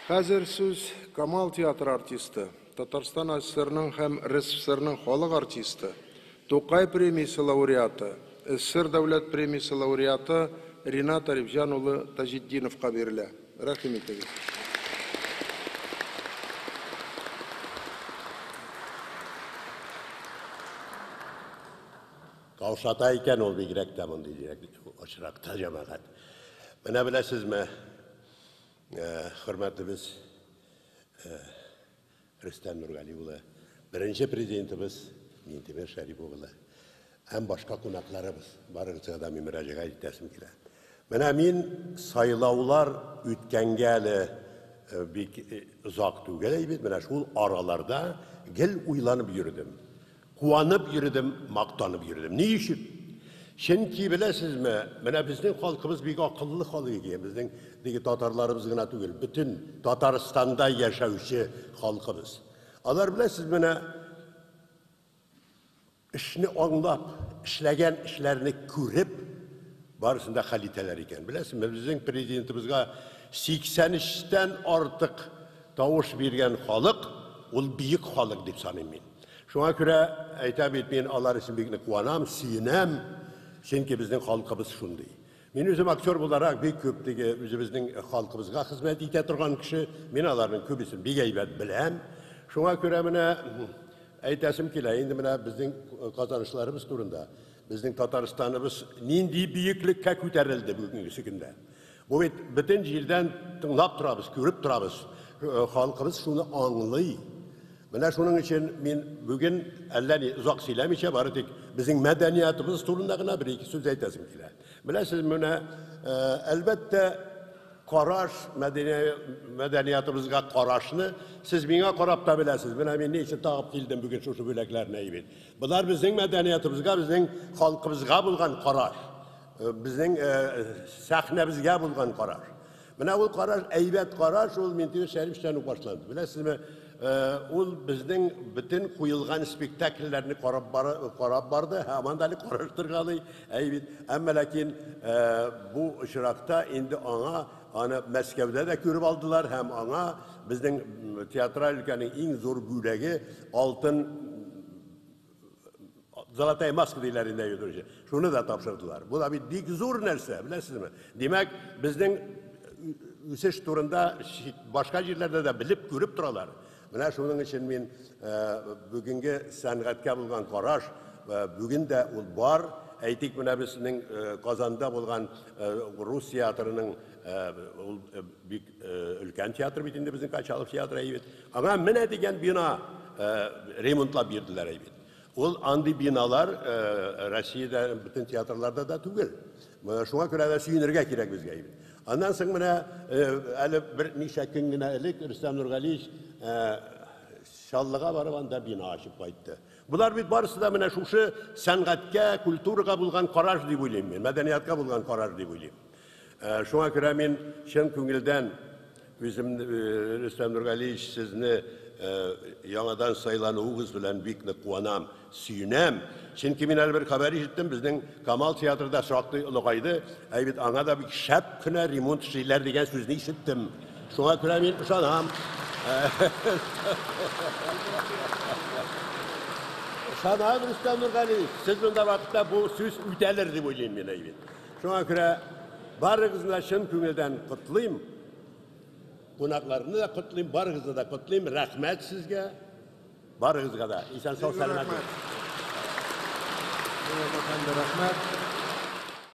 Хәзер сүз Камал театры артисты, Татарстан СССРның һәм РСФСРның халык артисты, Тукай премиясе лауреаты, СССР дәүләт премиясе лауреаты Ринат Арифҗан улы Таҗетдиновка бирелә. Рәхим итегез. Каушата икән ул бигрәк тә мондый очракта, җәмәгать. Менә беләсезме, хөрмәтлебез Рөстәм Нургали улы, беренче президентыбыз Минтимер Шәрип улы һәм башка кунакларыбыз, барыгызга да мин мөрәҗәгать итәсем килә. Менә мин сайлаулар үткәнгә әле бик озак түгел бит, менә шул араларда гел уйланып йөрдем. Куанып йөрдем, мактанып йөрдем. Ни өчен? Чөнки беләсезме, менә безнең халкыбыз бик акыллы халык икән. Безнең теге татарларыбыз гына түгел, бөтен Татарстанда яшәүче халкыбыз. Алар беләсез, менә эшне аңлап, эшләгән эшләрне күреп, барысын да хәл итәләр икән. Беләсезме, безнең президентыбызга 83-тән артык тавыш биргән халык, ул бөек халык дип саныйм мин. Шуңа күрә әйтә бит, мин алар өчен бик нык куанам, сөенәм, чөнки безнең халкыбыз шундый. Мин үзем актер буларак бик күп теге үзебезнең халкыбызга хезмәт итә торган кеше, мин аларның күбесен бик әйбәт беләм. Шуңа күрә менә әйтәсем килә, инде менә безнең казанышларыбыз турында, безнең Татарстаныбыз нинди бөеклеккә күтәрелде бүгенге көндә. Бу бит бөтен җирдән тыңлап торабыз, күреп торабыз. Халкыбыз шуны аңлый. Менә шуның өчен мин бүген әллә ни озак сөйләмичә, бары тик безнең мәдәниятыбыз турында гына бер-ике сүз әйтәсем килә. Беләсез, менә әлбәттә караш, мәдәниятыбызга карашны сез миңа карап та беләсез. Менә мин ни өчен тагып килдем бүген шушы бүләкләрне бит. Болар безнең мәдәниятыбызга, безнең халкыбызга булган караш, безнең сәхнәбезгә булган караш. Менә ул караш, әйбәт караш, ул Минтимер Шәриповичтан ук башланды. Беләсезме, ул безнең бөтен куелган спектакльләрне карап барды, һаман да әле караштыргалый, әйбит. Әмма ләкин бу очракта инде аңа аны Мәскәүдә дә күреп алдылар һәм аңа безнең театраль өлкәнең иң зур бүләге алтын Золотая маска диләр инде йөрүче. Шуны да тапшырдылар. Бу да бит бик зур нәрсә, беләсезме? Димәк, безнең үсеш турында башка җирләрдә дә белеп, күреп торалар. Менә шуның өчен мин бүгенге сәнгатькә булган караш бүген дә ул бар. Әйтик, менә безнең Казанда булган рус театрының ул бик өлкән театр бит инде, безнең Качалов театры әйбит. Аңа менә дигән бина ремонтлап бирделәр әйбит. Ул андый биналар Россиядә бөтен театрларда да түгел. Шуңа күрә дә сөенергә кирәк безгә. Аннан соң менә әле берничә көн генә элек Рөстәм Нургалиевич Чаллыга барып анда бина ачып кайтты. Болар бит барысы да менә шушы сәнгатькә, культурага булган караш дип уйлыйм мин, мәдәниятка булган караш дип уйлыйм. Шуңа күрә мин чын күңелдән үзем Рөстәм Нургалиевич сезне яңадан сайлануыгыз белән бик нык куанам, сөенәм. Чөнки мин әле бер хәбәр ишеттем, безнең Камал театры да шактый олыгайды, әй бит аңа да бик шәп кенә ремонт эшлиләр дигән сүзне ишеттем. Шуңа күрә мин ышанам. Ышанам, Рөстәм Нургалиевич, сез монда вакытта бу сүз үтәлер дип уйлыйм мин, әй бит. Шуңа күрә барыгызны да чын күңелдән котлыйм. Кунакларны да котлыйм, барыгызны да котлыйм. Рәхмәт сезгә. Барыгызга да. Исән сау, сәламәт. Рәхмәт.